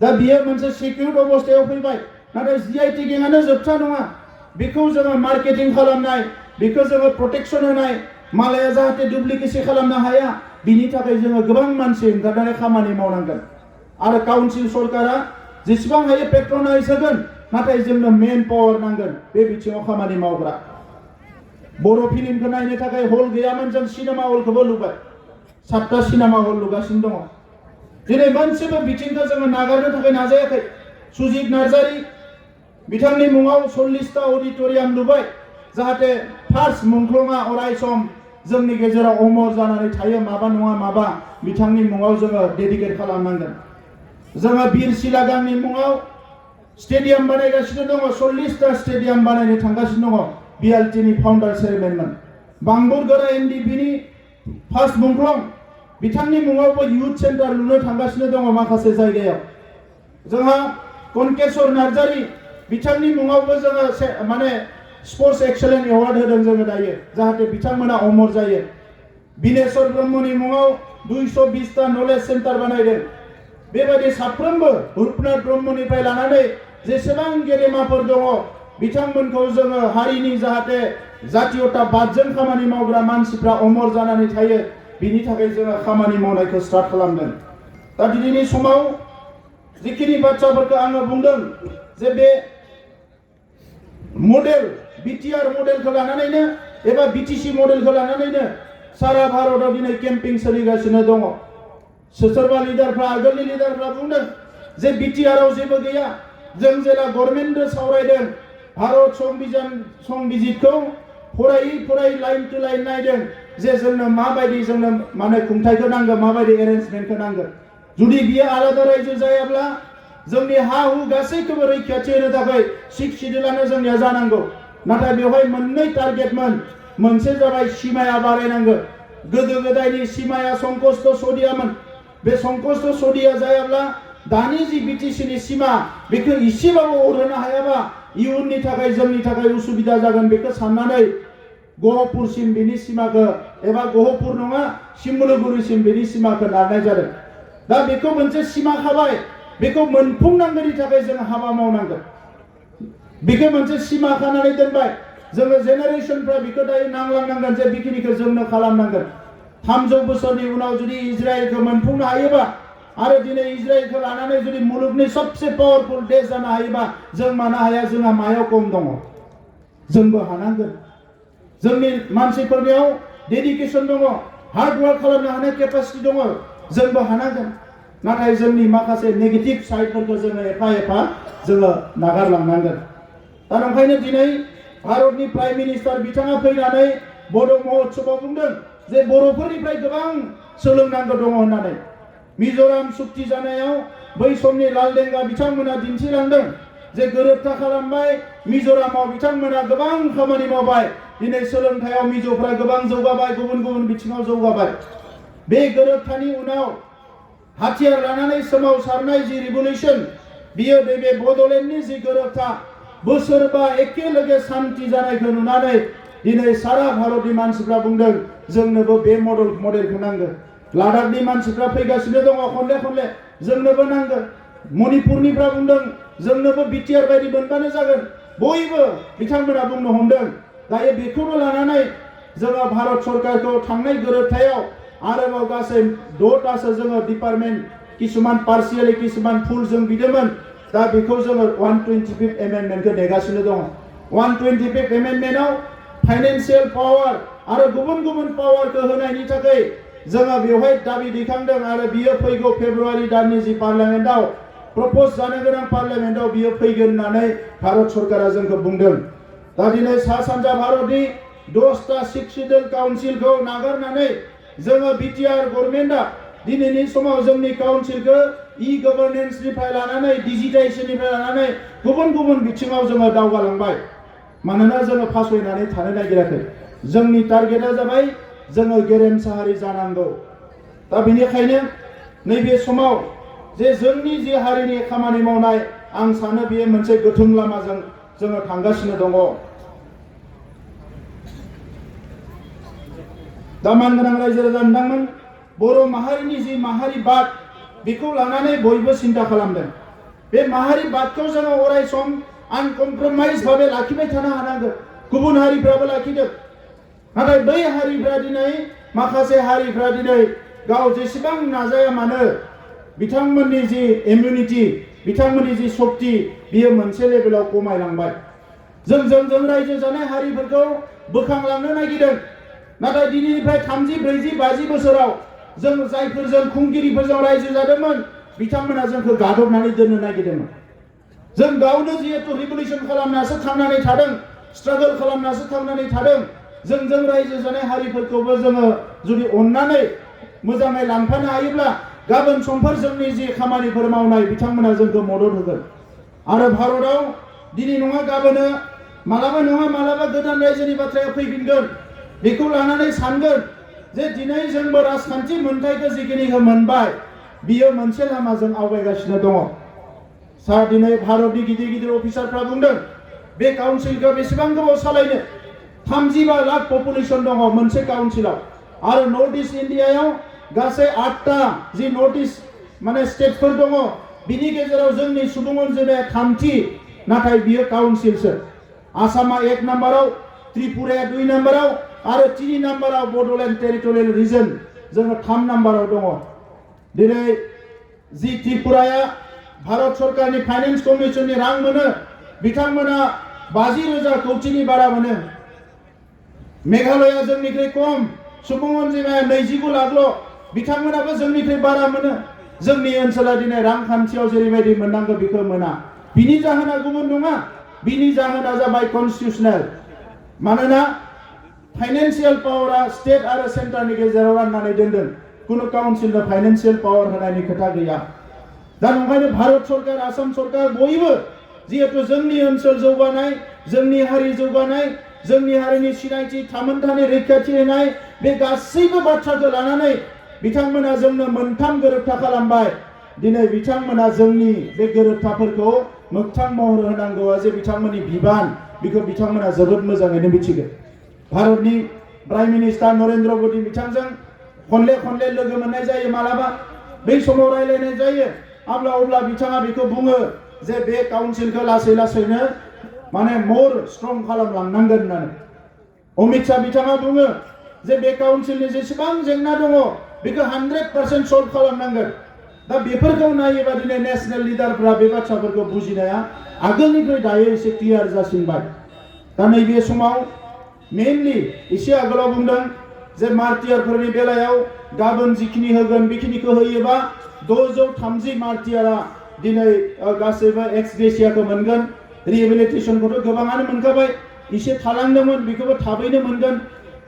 दा बियो मोनसे सिकिउर्ड अबस्थायाव फैबाय। नाथाय जिआई टेगिंआनो जोबथा नङा। बेखौ जोङो मार्केटिं खालामनाय, बेखौ जोङो प्रटेक्शन होनाय, मालाया जाहाथे डुप्लिकेसी खालामनो हाया, बिनि थाखाय जोङो गोबां मानसि ओंखारनानै खामानि मावनांगोन। आरो काउन्सिल सरकारा जेसेबां हायो पेट्रनाइज होगोन, नाथाय जोंनो मेन पावार नांगोन बे बिथिङाव खामानि मावग्रा। बर' फिल्मखौ नायनो थाखाय हल गैयामोन, जों सिनेमा हलखौबो लुबाय। 7टा सिनेमा हल लुगासिनो दङ। दिनै मोनसेबो बिथिंखौ जोङो नागारनो थाखाय नाजायाखै। सुजित नार्जारी बिथांनि मुङाव 40टा अडिट'रियाम लुबाय, जाहाथे फार्स्ट मुंख्लंआ अरायसम जोंनि गेजेराव अमर जानानै थायो। माबा नङा माबा बिथांनि मुङाव जोङो डेडिकेट खालामनांगोन। जोङो बिर सिलागांनि मुङाव स्टेडियाम बानायगासिनो दङ, 40टा स्टेडियाम बानायनो थांगासिनो दङ। बिएलटिनि फाउन्डार चेयारमेनमोन। बांबुरगोरा एनडिपिनि फार्स्ट मुंख्लं, बिथांनि मुङावबो इयुथ सेन्टार लुनो थांगासिनो दङ माखासे जायगायाव। जोंहा कनकेश्वर नार्जारी बिथांनि मुङावबो जोङो माने स्पर्ट्स एक्सेलेन्स एवार्ड होदों जोङो दायो, जाहाथे बिथांमोना अमर जायो। बिनेश्वर ब्रह्मनि मुङाव 220टा नलेज सेन्टार बानायदों। बेबायदि साफ्रोमबो रुपनाथ ब्रह्मनिफ्राय लानानै जेसेबां गेदेमाफोर दङ बिथांमोनखौ जोङो हारिनि जाहाथे जातीयताबादजों खामानि मावग्रा मानसिफ्रा अमर जानानै थायो, बिनि थाखाय जोङो खामानि मावनायखौ स्टार्ट खालामदों। दा दिनैनि समाव जिखिनि बाथ्राफोरखौ आङो बुंदों जे बे मडेल बिटिआर मडेलखौ लानानैनो एबा बिटिसि मडेलखौ लानानैनो सारा भारतआव दिनै केम्पिं सोलिगासिनो दङ। सोरबा लिडारफ्रा, आगोलनि लिडारफ्रा बुंदों जे बिटिआरआव जेबो गैया। जों जेला गभर्नमेन्टजों सावरायदों, भारत संबिजितखौ फरायै लाइन टु लाइन नायदों जे जोंनो माबायदि जोंनो माने खुंथायखौ नांगौ, माबायदि एरेन्जमेन्टखौ नांगौ। जुदि बियो आलादा रायजो जायाब्ला जोंनि हा हु गासैखौबो रैखाथि होनो थाखाय 6 शिड्यूलानो जोंनिया जानांगौ। नाथाय बेवहाय मोननै टारगेटमोन। मोनसे जाबाय सिमाया बारायनांगौ। गोदो गोदायनि सिमाया संकष्ट सदियामोन। बे संकष्ट सदिया जायाब्ला दानि जि बिटिसिनि सिमा बेखौ इसेबाबो अरहोनो हायाबा इयुननि थाखाय जोंनि थाखाय उसुबिदा जागोन। बेखौ साननानै गहपुरसिम बिनि सिमाखौ, एबा गहपुर नङा सिमलुगुरिसिम बिनि सिमाखौ लानाय जादों। दा बेखौ मोनसे सिमा खाबाय, बेखौ मोनफुंनांगौनि थाखाय जों हाबा मावनांगोन। बेखौ मोनसे सिमा खानानै दोनबाय। जोङो जेनेरेशनफ्रा बेखौ दायो नांलांनांगोन जे बेखिनिखौ जोंनो खालामनांगोन। 300 बोसोरनि उनाव जुदि इजराइलखौ मोनफुंनो हायोबा आरो दिनै इजराइलखौ लानानै जुदि मुलुगनि सबसे पावारफुल देश जानो हायोबा जों मानो हाया? जोंहा मायाव खम दङ? जोंबो हानांगोन। जोंनि मानसिफोरनियाव डेडिकेसन दङ, हार्ड वार्क खालामनो हानाय केपासिटि दङ, जोंबो हानांगोन। नाथाय जोंनि माखासे नेगेटिभ साइडफोरखौ जोङो एफा एफा जोङो नागारलांनांगोन। दा ओंखायनो दिनै भारतनि प्राइम मिनिस्टार बिथाङा फैनानै बड' महोत्सवआव बुंदों जे बर'फोरनिफ्राय गोबां सोलोंनांगौ दङ होननानै। मिज'राम सुक्ति जानायाव बै समनि लालदेंगा बिथांमोना दिन्थिलांदों जे गोरोबथा खालामबाय। मिज'रामाव बिथांमोना गोबां खामानि मावबाय। दिनै सोलोंथायाव मिज'फ्रा गोबां जौगाबाय, गुबुन गुबुन बिथिङाव जौगाबाय। बे गोरोबथानि उनाव हाथियार लानानै सोमावसारनाय जि रिभलिउसन, बियो बे बड'लेण्डनि जि गोरोबथा बोसोरबा एखेलगे सान्ति जानायखौ नुनानै दिनै सारा भारतनि मानसिफ्रा बुंदों जोंनोबो बे मडेलखौ नांगौ। लादाखनि मानसिफ्रा फैगासिनो दङ खनले खनले, जोंनोबो नांगौ। मणिपुरनिफ्रा बुंदों जोंनोबो बिटिआर बायदि मोनबानो जागोन। बयबो बिथांमोना बुंनो हमदों। दायो बेखौनो लानानै जोङो भारत सरकारखौ थांनाय गोरोबथायाव आरोबाव गासै 6टासो जोङो डिपार्टमेन्ट, किसुमान पार्शियेलि किसुमान फुल जों बिदोंमोन। दा बेखौ जोङो 125 एमेन्डमेन्टखौ नेगासिनो दङ। 125 एमेन्डमेन्टआव फाइनेन्सियेल पावार आरो गुबुन गुबुन पावारखौ होनायनि थाखाय जोङो बेवहाय दाबि दैखांदों आरो बियो फैगौ फेब्रुवारि दाननि जि पार्लियामेन्टआव प्रप'ज जानो गोनां पार्लियामेन्टआव बियो फैगोन होननानै भारत सरकारा जोंखौ बुंदों। दा दिनै सा सानजा भारतनि 10टा सिक्सिडल काउन्सिलखौ नागारनानै जोङो बिटिआर गभर्नमेन्टआ दिनैनि समाव जोंनि काउन्सिलखौ इ-गभर्नेन्सनिफ्राय लानानै डिजिटाइजेसननिफ्राय लानानै गुबुन गुबुन बिथिङाव जोङो दावगालांबाय। मानोना जोङो फासयनानै थानो नागिराखै। जोंनि टारगेटआ जाबाय जोङो गेरेमसा हारि जानांगौ। दा बेनिखायनो नैबे समाव जे जोंनि जि हारिनि खामानि मावनाय, आं सानो बेयो मोनसे गोथों लामाजों जोङो थांगासिनो दङ। दा मानगोनां रायजो राजा नोंथांमोन, बर' माहारिनि जि माहारिबाद बेखौ लानानै बयबो सिन्था खालामदों। बे माहारिबादखौ जोङो अराय सम आनकमप्रमाइज भाबे लाखिबाय थानो हानांगोन। गुबुन हारिफ्राबो लाखिदों। नाथाय बै हारिफ्रा दिनै, माखासे हारिफ्रा दिनै गाव जेसेबां नाजाया मानो बिथांमोननि जि इम्युनिटि, बिथांमोननि जि शक्ति, बियो मोनसे लेभेलाव खमायलांबाय। जों रायजो जानाय हारिफोरखौ बोखांलांनो नागिरदों। नाथाय दिनैनिफ्राय 30, 40, 50 बोसोराव जों जायफोरजों खुंगिरिफोरजों रायजो जादोंमोन बिथांमोना जोंखौ गादबनानै दोननो नागिरदोंमोन। जों गावनो जिहेतु रिभलिउसन खालामनासो थांनानै थादों, स्ट्रागल खालामनासो थांनानै थादों। जों रायजो जानाय हारिफोरखौबो जोङो जुदि अननानै मोजाङै लांफानो हायोब्ला गाबोन समफोर जोंनि जि खामानिफोर मावनाय बिथांमोना जोंखौ मदद होगोन। आरो भारतआव दिनै नङा गाबोनो, मालाबा नङा मालाबा गोदान रायजोनि बाथ्राया फैफिनगोन। बेखौ लानानै सानगोन जे दिनै जोंबो राजखान्थि मोन्थाइखौ जिखिनिखौ मोनबाय, बियो मोनसे लामाजों आवगायगासिनो दङ। दिनै भारतनि गिदिर गिदिर अफिसारफ्रा बुंदों बे काउन्सिलखौ बेसेबां गोबाव सालायनो। 35 लाख पपुलेसन दङ मोनसे काउन्सिलाव। आरो नर्थ इस्ट इन्डियायाव गासै 8टा जि नर्थ इस्ट माने स्टेटफोर दङ। बिनि गेजेराव जोंनि सुबुं अनजिमाया 3थि, नाथाय बियो काउन्सिलसो। आसामा 1 नाम्बाराव, त्रिपुराया 2 नाम्बाराव आरो 3 नाम्बाराव बड'लेण्ड टेरिटरियेल रिजन जोङो 3 नाम्बाराव दङ। दिनै जि त्रिपुराया भारत सरकारनि फाइनेन्स कमिसननि रां मोनो, बिथांमोना 50,000 कौटिनि बारा मोनो। मेघालया जोंनिख्रुइ खम, सुबुं अनजिमाया 29 लाखल', बिथांमोनाबो जोंनिख्रुइ बारा मोनो। जोंनि ओनसोला दिनै रांखान्थियाव जेरैबायदि मोननांगौ बेखौ मोना। बिनि जाहोना गुबुन नङा, बिनि जाहोना जाबाय कन्स्टिटिउसनेल। मानोना फाइनेन्सियेल पावारा स्टेट आरो सेन्टारनि गेजेराव राननानै दोनदों। कुनु काउन्सिलनो फाइनेन्सियेल पावार होनायनि खोथा गैया। दा ओंखायनो भारत सरकार, आसाम सरकार बयबो जिहेतु जोंनि ओनसोल जौगानाय, जोंनि हारि जौगानाय, जोंनि हारिनि सिनायथि, थामोनथानि रैखाथि होनाय, बे गासैबो बाथ्राखौ लानानै बिथांमोना जोंनो 3 गोरोबथा खालामबाय। दिनै बिथांमोना जोंनि बे गोरोबथाफोरखौ मोगथां महर होनांगौआ जे बिथांमोननि बिबान, बेखौ बिथांमोना जोबोद मोजाङैनो मिथिगौ। भारतनि प्राइम मिनिस्टार नरेन्द्र मोदी बिथांजों खनले खनले लोगो मोननाय जायो। मालाबा बै समाव रायलायनाय जायो। अब्ला बिथाङा बेखौ बुङो जे बे काउन्सिलखौ लासै लासैनो माने मोर स्ट्रं खालामलांनांगोन होननानै। अमित शाह बिथाङा बुङो जे बे काउन्सिलनि जेसेबां जेंना दङ बेखौ 100% सल्भ खालामनांगोन। दा बेफोरखौ नायोबा दिनै नेशनेल लिडारफ्रा बे बाथ्राफोरखौ बुजिनाया आगोलनिख्रुइ दायो एसे क्लियार जासिनबाय। दा नैबे समाव मेनलि एसे आगोलाव बुंदों जे मार्टियारफोरनि बेलायाव गाबोन जिखिनि होगोन बेखिनिखौ होयोबा 630 मार्टियारा दिनै गासैबो एक्स ग्रेसियाखौ मोनगोन। रिहेबिलिटेसनखौथ' गोबाङानो मोनखाबाय। एसे थालांदोंमोन बेखौबो थाबैनो मोनगोन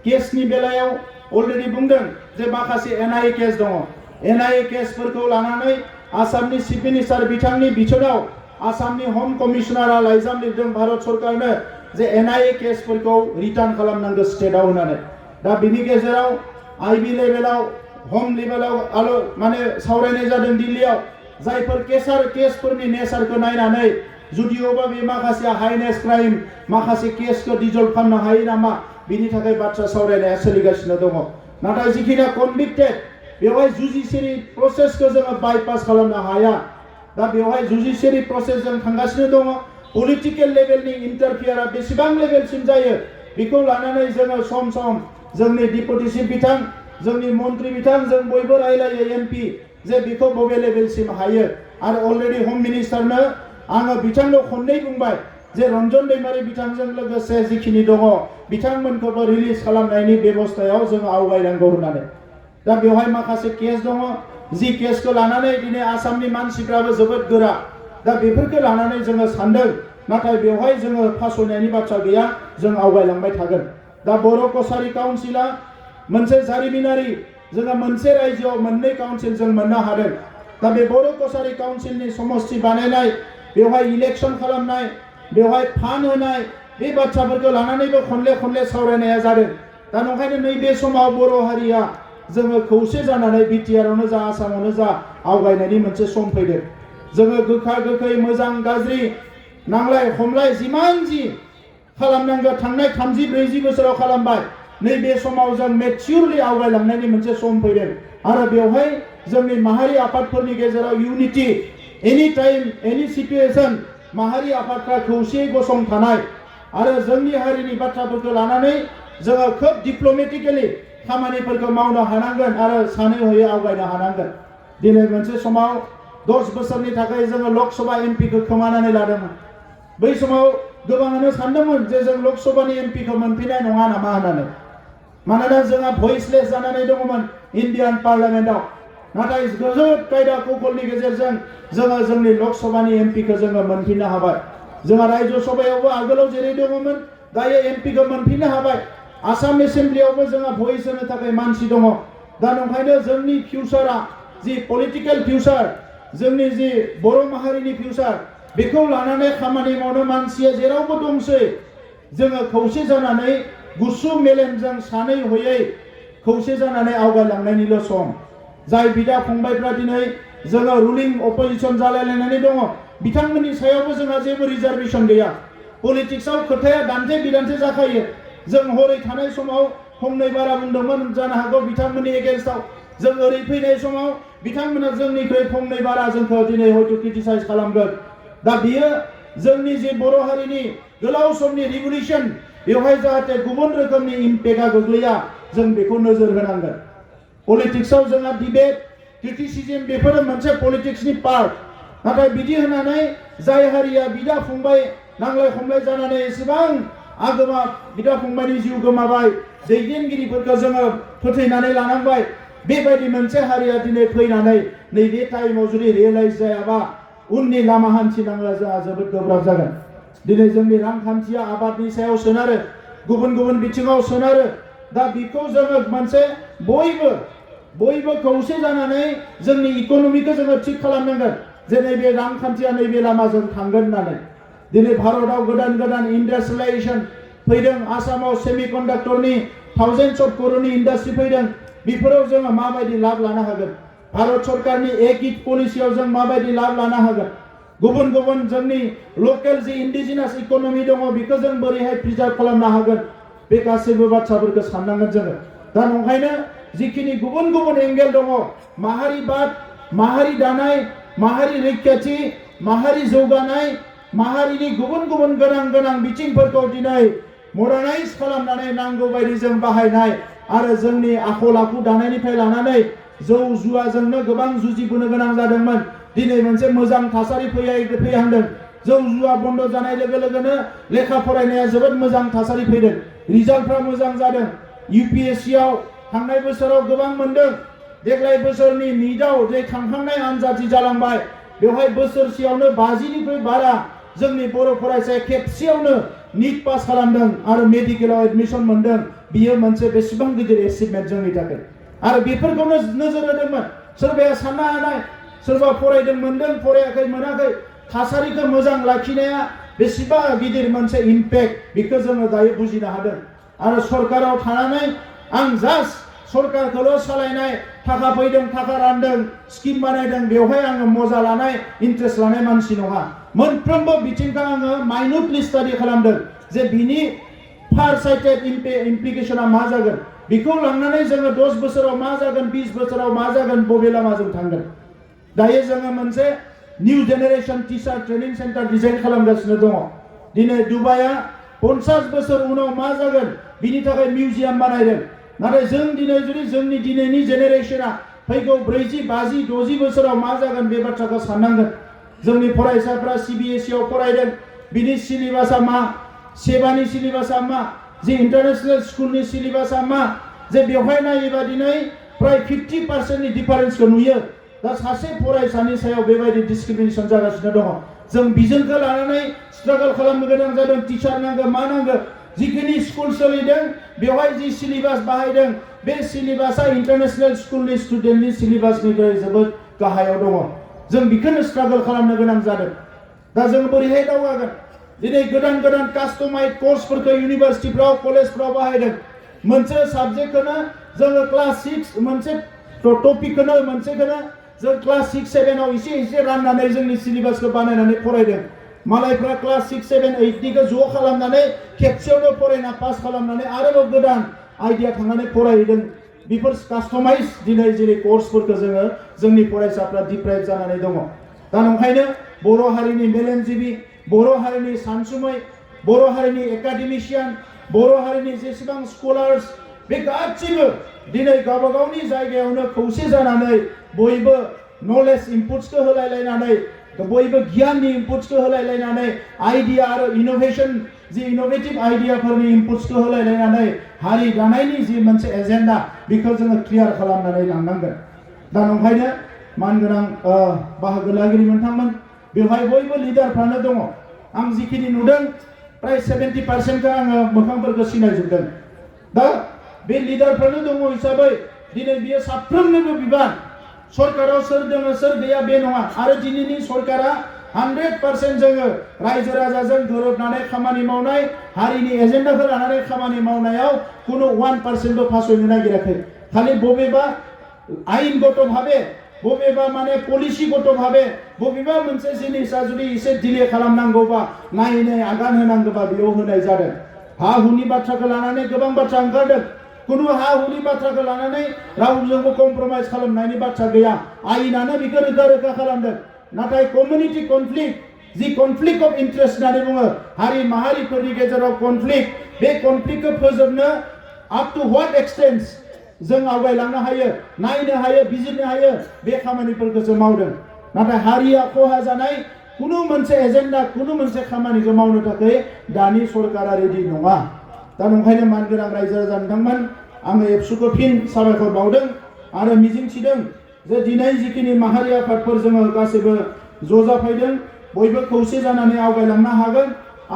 केसनि बेलायाव अलरेडि बुंदों जे माखासे एनआइए केस दङ एनआइए केसफोरखौ लानानै आसामनि चिफ मिनिस्टार बिथांनि बिथोनाव आसामनि हम कमिशनारा लाइजाम लिरदों भारत सरकारनो जे एनआइए केसफोरखौ रिटार्न खालामनांगौ स्टेटआव होननानै दा बिनि गेजेराव आईबी लेभेलाव हम लेभेलाव माने सावरायनाय जादों दिल्लीयाव जायफोर केसफोरनि नेचारखौ नायनानै जुदियोबा बे माखासे हाइनेस क्राइम माखासे केसखौ डिजल्भ खालामनो हायो नामा बिनि थाखाय बाथ्रा सावरायनाया सोलिगासिनो दङ नाथाय जिखिनि कनभिक्टेड बेवहाय जुडिशियरी प्रसेसखौ जोङो बाइपास खालामनो हाया दा बेवहाय जुडिशियरी प्रसेसजों थांगासिनो दङ पलिटिकेल लेभेलनि इन्टारफियारा बेसेबां लेभेलसिम जायो बेखौ लानानै जोङो सम सम जोंनि डिप्युटी चिफ बिथां जोंनि मन्त्रि बिथां जों बयबो रायलायो एमपि जे बेखौ बबे लेभेलसिम हायो आरो अलरेडि हम मिनिस्टारनो आङो बिथांनो खननै बुंबाय जे रन्जन दैमारि बिथांजों लोगोसे जिखिनि दङ बिथांमोनखौबो रिलिज खालामनायनि बेबस्थायाव जों आवगायनांगौ होननानै दा बेवहाय माखासे केस दङ जि केसखौ लानानै दिनै आसामनि मानसिफ्राबो जोबोद गोरा दा बेफोरखौ लानानै जोङो सानदों नाथाय बेवहाय जोङो फासयनायनि बाथ्रा गैया जों आवगायलांबाय थागोन दा बर' कसारी काउन्सिला मोनसे जारिमिनारि जोङो मोनसे रायजोआव मोननै काउन्सिल जों मोननो हादों दा बे बर' कसारी काउन्सिलनि समष्टि बानायनाय बेवहाय इलेक्शन खालामनाय बेवहाय फान्ड होनाय बे बाथ्राफोरखौ लानानैबो खनले सावरायनाया जादों दा नंखायनो नैबे समाव बर' हारिया जोङो खौसे जानानै बिटिआरआवनो जा आसामावनो जा आवगायनायनि मोनसे सम फैदों जोङो गोखा गोखै मोजां गाज्रि नांलाय खमलाय जिमान जि खालामनांगौ थांनाय 30-40 बोसोराव खालामबाय नैबे समाव जों मेच्युरलि आवगायलांनायनि मोनसे सम फैदों आरो बेवहाय जोंनि माहारि आफादफोरनि गेजेराव unity any time any situation माहारि आफादफ्रा खौसेयै गसंथानाय आरो जोंनि हारिनि बाथ्राफोरखौ लानानै जोङो खोब डिप्ल'मेटिकेलि खामानिफोरखौ मावनो हानांगोन आरो सानै हयै आवगायनो हानांगोन दिनै मोनसे समाव 10 बोसोरनि थाखाय जोङो लकसभा एमपिखौ खोमानानै लादोंमोन बै समाव गोबाङानो सानदोंमोन जे जों लकसभानि एमपिखौ मोनफिननाय नङा नामा होननानै मानोना जोंहा भइसलेस जानानै दङमोन इन्डियान पार्लियामेन्टआव नाथाय गोजोद कायदा कौशलनि गेजेरजों जोङो जोंनि लकसभानि एमपिखौ जोङो मोनफिननो हाबाय जोंहा रायजो सभायावबो आगोलाव जेरै दङमोन दायो एमपिखौ मोनफिननो हाबाय आसाम एसेम्ब्लियावबो जोंहा भइस होनो थाखाय मानसि दङ दा नंखायनो जोंनि फिउचारा जि पलिटिकेल फिउचार जोंनि जि बर' माहारिनि फिउचार बेखौ लानानै खामानि मावनो मानसिया जेरावबो दंसै जोङो खौसे जानानै गुसु मेलेमजों सानै हयै खौसे जानानै आवगायलांनायनिल' सम जाय बिदा फंबायफ्रा दिनै जोङो रुलिं अपोजिशन जालायलायनानै दङ बिथांमोननि सायावबो जोंहा जेबो रिजार्वेशन गैया पलिटिक्सआव खोथाया दान्थे बिदान्थे जाखायो जों हरै थानाय समाव फंनै बारा बुंदोंमोन जानो हागौ बिथांमोननि एगेन्स्टआव जों ओरै फैनाय समाव बिथांमोना जोंनिख्रुइ फंनै बारा जोंखौ दिनै हयथ' क्रिटिसाइज खालामगोन दा बियो जोंनि जे बर' हारिनि गोलाव समनि रिभलिउसन बेवहाय जाहाथे गुबुन रोखोमनि इम्पेक्टआ गोग्लैया जों बेखौ नोजोर होनांगोन पलिटिक्सआव जोंहा डिबेट क्रिटिसिजम बेफोरो मोनसे पलिटिक्सनि पार्ट नाथाय बिदि होनानै जाय हारिया बिदा फंबाय नांलाय खमलाय जानानै एसेबां आगोमा बिदा फंबायनि जिउ गोमाबाय दैदेनगिरिफोरखौ जोङो फोथैनानै लानांबाय बेबायदि मोनसे हारिया दिनै फैनानै नैबे टाइमाव जुदि रियेलाइज जायाबा उननि लामा हान्थिनांगौआ जोंहा जोबोद गोब्राब जागोन दिनै जोंनि रांखान्थिया आबादनि सायाव सोनारो गुबुन बिथिङाव सोनारो दा बेखौ जोङो मोनसे बयबो खौसे जानानै जोंनि इक'नमिखौ जोङो थिग खालामनांगोन जे नैबे रांखान्थिया नैबे लामाजों थांगोन होननानै दिनै भारतआव गोदान इन्डास्ट्रियेलाइजेशन फैदों आसामाव सेमिकन्डाक्टरनि थाउजेन्ड्स अफ करोड़नि इन्डास्ट्रि फैदों बेफोराव जोङो माबायदि लाब लानो हागोन भारत सरकारनि एक इट पलिसियाव जों माबायदि लाब लानो हागोन गुबुन जोंनि लकेल जि इन्डिजिनास इक'नमि दङ बेखौ जों बोरैहाय प्रिजार्भ खालामनो हागोन बे गासैबो बाथ्राफोरखौ साननांगोन जोङो दा नंखायनो जिखिनि गुबुन एंगेल दङ माहारिबाद माहारि दानाय माहारि रैखाथि माहारि जौगानाय माहारिनि गुबुन गोनां बिथिंफोरखौ दिनै मडार्नाइज खालामनानै नांगौ बायदि जों बाहायनाय आरो जोंनि आखल आखु दानायनिफ्राय लानानै जौ जुवाजोंनो गोबां जुजिबोनो गोनां जादोंमोन दिनै मोनसे मोजां थासारि फैहांदों जौ जुवा बन्द जानाय लोगो लोगोनो लेखा फरायनाया जोबोद मोजां थासारि फैदों रिजाल्टफ्रा मोजां जादों UPSC आव थांनाय बोसोराव गोबां मोनदों देग्लाय बोसोरनि निटआव जे थांखांनाय आनजाद जालांबाय बेवहाय बोसोरसेयावनो 50निख्रुइ बारा जोंनि बर' फरायसाया खेबसेयावनो नीट पास खालामदों आरो मेडिकेलाव एडमिशन मोनदों बियो मोनसे बेसेबां गिदिर एचिभमेन्ट जोंनि थाखाय आरो बेफोरखौनो नोजोर होदोंमोन सोरबाया साननो हानाय सोरबा फरायदों मोनदों फरायाखै मोनाखै थासारिखौ मोजां लाखिनाया बेसेबा गिदिर मोनसे इम्पेक्ट बेखौ जोङो दायो बुजिनो हादों आरो सरकाराव थानानै आं जास्ट सरकारखौल' सालायनाय थाखा फैदों थाखा रानदों स्किम बानायदों बेवहाय आङो मजा लानाय इन्ट्रेस्ट लानाय मानसि नङा मोनफ्रोमबो बिथिंखौ आङो माइन्युटलि स्टाडि खालामदों जे बिनि फार साइटेड इमप्लिकेशना मा जागोन बेखौ लांनानै जोङो 10 बोसोराव मा जागोन 20 बोसोराव मा जागोन बबे लामाजों थांगोन दायो जोङो मोनसे new generation teacher training centre design खालामगासिनो दङ दिनै दुबाइआ 50 बोसोर उनाव मा जागोन बिनि थाखाय मिउजियाम बानायदों नाथाय जों दिनै जुदि जोंनि दिनैनि जेनेरेशना फैगौ 40 50 60 बोसोराव मा जागोन बे बाथ्राखौ साननांगोन जोंनि फरायसाफ्रा CBSE आव फरायदों बिनि सिलेबासा मा सेबानि सिलेबासा मा जे इन्टारनेशनेल स्कुलनि सिलेबासा मा जे बेवहाय नायोबा दिनै प्राय 50% नि डिफारेन्सखौ नुयो दा सासे फरायसानि सायाव बेबायदि डिसक्रिमिनेसन जागासिनो दङ जों बिजोंखौ लानानै स्ट्रागल खालामनो गोनां जादों टिचार नांगौ मा नांगौ जिखिनि स्कुल सोलिदों बेवहाय जि सिलेबास बाहायदों बे सिलेबासा इन्टारनेशनेल स्कुलनि स्टुडेन्टनि सिलेबासनिफ्राय जोबोद गाहायाव दङ जों बेखौनो स्ट्रागल खालामनो गोनां जादों दा जों बोरैहाय दावगागोन दिनै गोदान गोदान कास्टमाइज कर्सफोरखौ इउनिभार्सिटिफ्राव कलेजफ्राव बाहायदों मोनसे साबजेक्टखौनो जोङो क्लास 6 मोनसे टपिकखौनो मोनसेखौनो जों क्लास 6 7 आव एसे राननानै जोंनि सिलेबासखौ बानायनानै फरायदों मालायफ्रा क्लास 6 7 8 निखौ ज' खालामनानै खेबसेयावनो फरायना पास खालामनानै आरोबाव गोदान आइडिया थांनानै फरायदों बेफोर कास्टमाइज दिनै जेरै कर्सफोरखौ जोङो जोंनि फरायसाफ्रा डिप्राइभ जानानै दङ दा नंखायनो बर' हारिनि मेलेमजिबि बर' हारिनि सानसुमै बर' हारिनि एकाडेमिशियान बर' हारिनि जेसेबां स्कलार्स बे गासिबो दिनै गावबा गावनि जायगायावनो खौसे जानानै बयबो नलेज इनपुट्सखौ होलायलायनानै बयबो गियाननि इनपुट्सखौ होलायलायनानै आइडिया आरो इनोभेशन जि इनोभेटिभ आइडियाफोरनि इनपुट्सखौ होलायलायनानै हारि दानायनि जि मोनसे एजेन्डा बेखौ जोङो क्लियार खालामनानै लांनांगोन दा नंखायनो मानगोनां बाहागो लागिरि नोंथांमोन बेवहाय बयबो लिडारफ्रानो दङ आं जिखिनि नुदों प्राय 70% आङो मोखांफोरखौ सिनायजोबदों दा बे लिडारफ्रानो दङ हिसाबै दिनै बियो साफ्रोमनिबो बिबान सरकाराव सोर दङ सोर गैया बे नङा आरो दिनैनि सरकारा 100% जोङो रायजो राजाजों गोरोबनानै खामानि मावनाय हारिनि एजेन्डाखौ लानानै खामानि मावनायाव कुनु 1% बो फासयनो नागिराखै खालि बबेबा आइनगत भाबे बबेबा माने पलिसिगत भाबे बबेबा मोनसे जिनिसा जुदि एसे डिले खालामनांगौबा नायनाय आगान होनांगौबा बेयाव होनाय जादों हा हुनि बाथ्राखौ लानानै गोबां बाथ्रा ओंखारदों कुनु हा हुनि बाथ्राखौ लानानै रावजोंबो कमप्रमाइज खालामनायनि बाथ्रा गैया आइनानो बेखौ रोखा रोखा खालामदों नाथाय community conflict G conflict of interest होननानै बुङो हारि माहारिफोरनि गेजेराव कनफ्लिक्ट बे कनफ्लिक्टखौ फोजोबनो आप टु व्हाट एक्सटेन्ट जों आवगायलांनो हायो नायनो हायो बिजिरनो हायो बे खामानिफोरखौसो मावदों नाथाय हारिया खहा जानाय कुनु मोनसे एजेन्डा कुनु मोनसे खामानिखौ मावनो थाखाय दानि सरकारा रेडि नङा दा नंखायनो मानगोनां रायजो राजा नोंथांमोन आङो एबसुखौ फिन साबायखर बावदों आरो मिजिंथिदों जे दिनै जिखिनि माहारि आफादफोर जोङो गासैबो ज' जाफैदों बयबो खौसे जानानै आवगायलांनो हागोन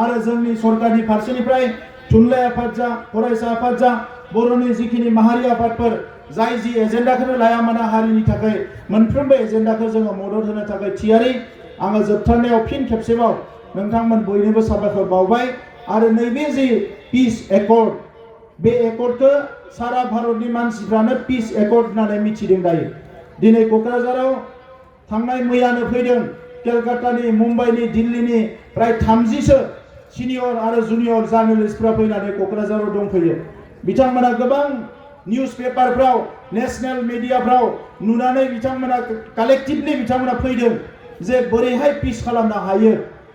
आरो जोंनि सरकारनि फारसेनिफ्राय थुनलाइ आफाद जा फरायसा आफाद जा बर'नि जिखिनि माहारि आफादफोर जाय जि एजेन्डाखौनो लाया मानो हारिनि थाखाय मोनफ्रोमबो एजेन्डाखौ जोङो मदद होनो थाखाय थियारि आङो जोबथारनायाव फिन खेबसेबाव नोंथांमोन बयनोबो साबायखर बावबाय आरो नैबे जि पिस एकर्ड बे एकर्डखौ सारा भारतनि मानसिफ्रानो पिस एकर्ड होननानै मिथिदों दायो दिनै क'क्राझाराव थांनाय मैयानो फैदों केलकातानि मुम्बाइनि दिल्लीनि प्राय 30सो सिनियर आरो जुनियर जार्नालिस्टफ्रा फैनानै क'क्राझाराव दंफैयो बिथांमोना गोबां निउज पेपारफ्राव नेशनेल मिडियाफ्राव नुनानै बिथांमोना कालेक्टिभलि बिथांमोना फैदों जे बोरैहाय पिस खालामनो हायो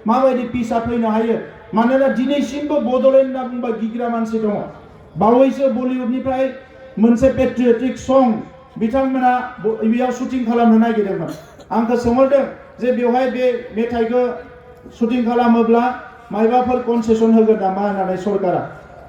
माबायदि पिसआ फैनो हायो मानोना दिनैसिमबो बड'लेण्ड होनना बुंबा गिग्रा मानसि दङ बावैसो बलिउडनिफ्राय मोनसे पेट्रियटिक सं बिथांमोना बेयाव शुटिं खालामनो नागिरदोंमोन आंखौ सोंहरदों जे बेवहाय बे मेथाइखौ शुटिं खालामोब्ला मायबाफोर कनसेसन होगोन नामा होननानै सरकारा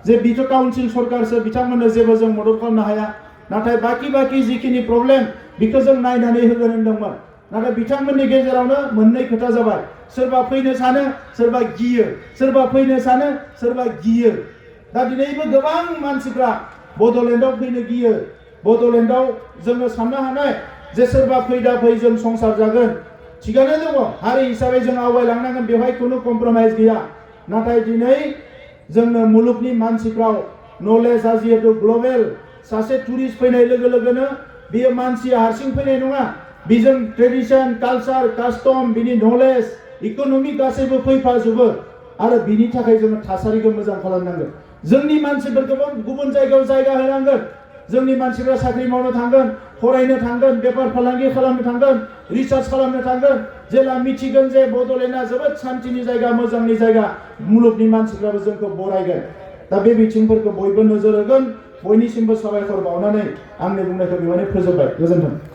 जे बिथ' काउन्सिल सरकारसो बिथांमोननो जेबो जों मदद खालामनो हाया नाथाय बाखि जिखिनि प्रब्लेम बेखौ जों नायनानै होगोन होनदोंमोन नाथाय बिथांमोननि गेजेरावनो मोननै खोथा जाबाय, सोरबा फैनो सानो सोरबा गियो, सोरबा फैनो सानो सोरबा गियो। दा दिनैबो गोबां मानसिफ्रा बड'लेण्डआव फैनो गियो। बड'लेण्डआव जोङो साननो हानाय जे सोरबा फैदा फै जों संसार जागोन, थिगानो दङ, हारि हिसाबै जों आवगायलांनांगोन, बेवहाय खुनु कमप्रमाइज गैया। नाथाय दिनै जोंनो मुलुगनि मानसिफ्राव नलेजआ जिहेतु ग्लबेल, सासे टुरिस्ट फैनाय लोगो लोगोनो बेयो मानसिया हारसिं फैनाय नङा, बेजों ट्रेडिशन, कालचार, कास्टम, बिनि नलेज, इक'नमिक गासैबो फैफाजोबो। आरो बिनि थाखाय जोङो थासारिखौ मोजां खालामनांगोन। जोंनि मानसिफोरखौबो गुबुन जायगायाव जायगा होनांगोन। जोंनि मानसिफ्रा साख्रि मावनो थांगोन, फरायनो थांगोन, बेफार फालांगि खालामनो थांगोन, रिसार्च खालामनो थांगोन, जेला मिथिगोन जे बड'लेण्डआ जोबोद शान्तिनि जायगा, मोजांनि जायगा, मुलुगनि मानसिफ्राबो जोंखौ बरायगोन। दा बे बिथिंफोरखौ बयबो नोजोर होगोन। बयनिसिमबो साबायखर बावनानै आंनि बुंनायखौ बेवहायनो फोजोबबाय। गोजोन्थों।